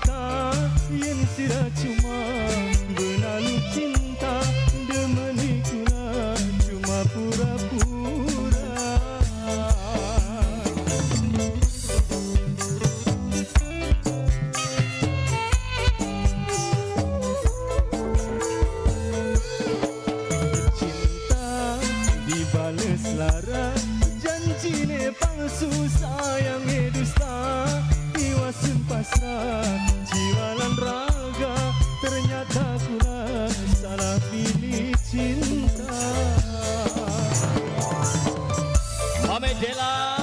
mata yen sira cuma benalu cinta demeni kula cuma pura-pura. Cinta dibales lara janjine palsu sayange dusta iwasun pasrah jiwa lan raga ternyata kula salah pilih cinta. Mame Dela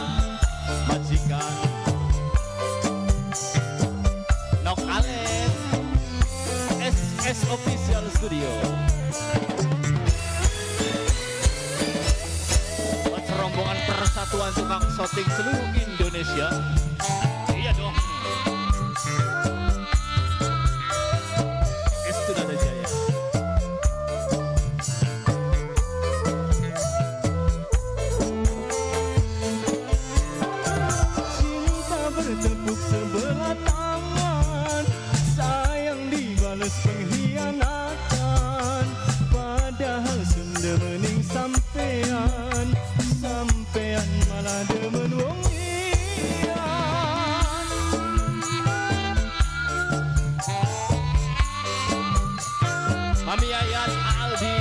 majikan Nok Alen SS Official Studio. Buat rombongan persatuan tukang shooting seluruh Indonesia. Iya dong. Estunada Jaya. Cinta bertepuk sebelah tangan, sayang dibales pengkhianatan. Padahal sunda mening sampean, sampean malah demen wong liyan. Mami Yayat Aldi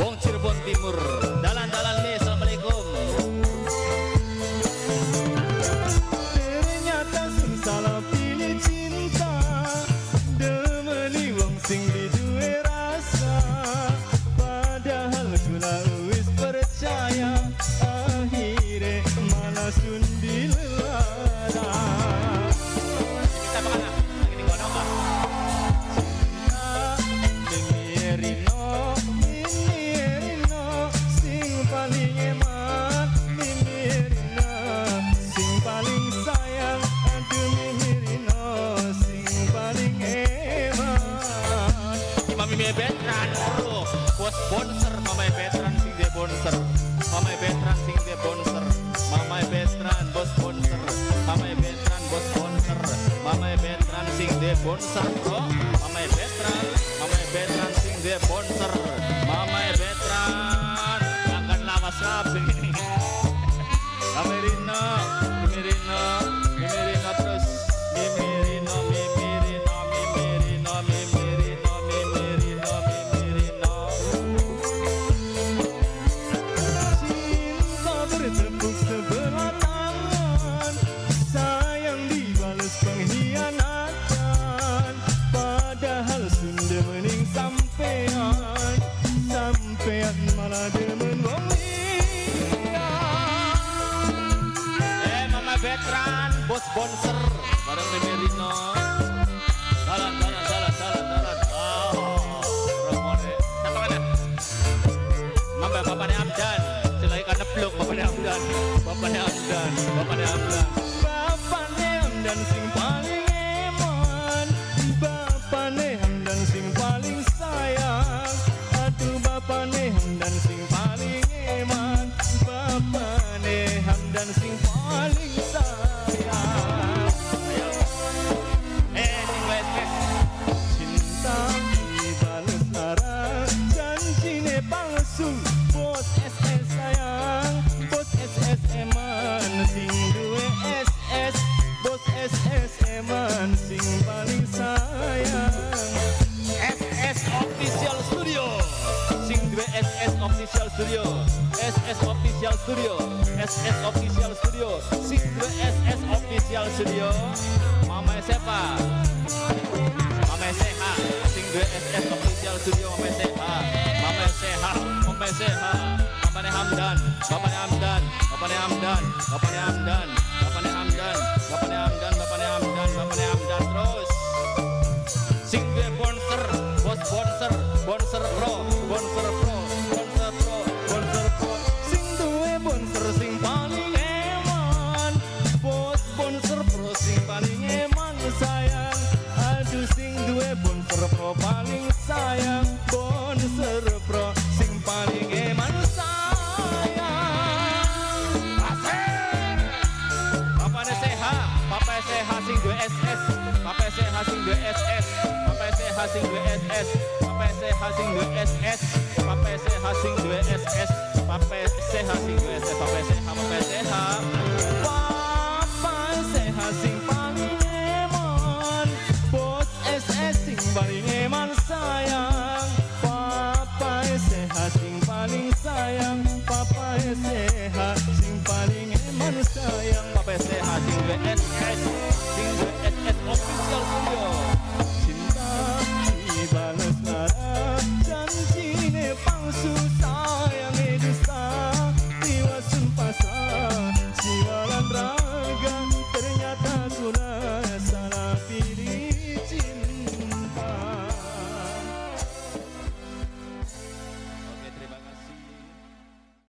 Wong Cirebon Timur. Dalan-dalan nih, assalamualaikum. Ternyata sun salah pilih cinta, demeni wong sing diduwe rasa. Padahal kula wis percaya, akhire malah sun dilelara. Kita makan ah, lagi di kono ah. Mimi Rino, Mimi Rino, sing paling eman, Mimi Rino, sing paling sayang, aduh Mimi Rino, sing paling eman. Iki Mami Betran bro, bos bonser Mama Betran sing de bonser. Mama Betran sing de bonser. Mama Betran bos bonser. Mama Betran bos bonser. Mama Betran sing de bonser bro. Mama Betran, Mama Betran sing de bonser. Mama Betran akan lawas kabeh. Mami Rino, Mimi Rino, Mimi Rino terus. Mimi Rino, Mimi Rino, Mimi Rino, Mimi Rino, Mimi Rino, Mimi Rino. Cinta bertepuk sebelah tangan, sayang dibales pengkhianatan. Padahal sunda mening sampean, sampean malah demen wong liyan. Mama Betran, bos bonser, bareng Mimi Rino. Dalan, dalan, dalan, dalan, dalan. Oh, romone. Siapa kana? Mama bapaknya Amdan, silahkan neblok bapaknya Amdan, bapaknya Amdan, bapaknya Amdan. Bapane Hamdan sing paling eman, bapane Hamdan sing paling sayang. Aduh bapane Hamdan sing paling eman, bapane Hamdan sing paling sayang. Ayo. Sing wes. Cinta dibales lara, janjine palsu. Bos SS sayang, bos SS eman, sing duwe SS, bos SS eman, sing paling sayang. SS Official Studio. Sing duwe SS Official Studio. SS Official Studio. SS Official Studio. Sing duwe SS Official Studio. Mama siapa? Mama SH. Sing duwe SS Official Studio Mama SH. Mama SH. Mama SH. Bapaknya Hamdan, Bapaknya Hamdan, Bapaknya Hamdan, Bapaknya Hamdan, Bapaknya Hamdan, Bapaknya Hamdan, Bapaknya Hamdan, Bapaknya Hamdan terus. Sing duwe bonser, bos bonser, bonser pro, bonser pro, bonser pro, bonser pro. Sing duwe bonser sing paling eman, bos bonser pro sing paling eman sayang. Aduh sing duwe bonser pro paling sayang, bonser pro sing paling eman sayang. Asik. Bapaknya sehat. sing duwe SS, Papa SH sing duwe SS, Papa SH sing duwe SS, Papa SH sing duwe SS, Papa SH, Papa SH. Papa SH sing paling eman, bos SS sing paling eman sayang. Papa SH sing paling sayang, Papa SH sing paling eman sayang, Papa SH sing duwe SS.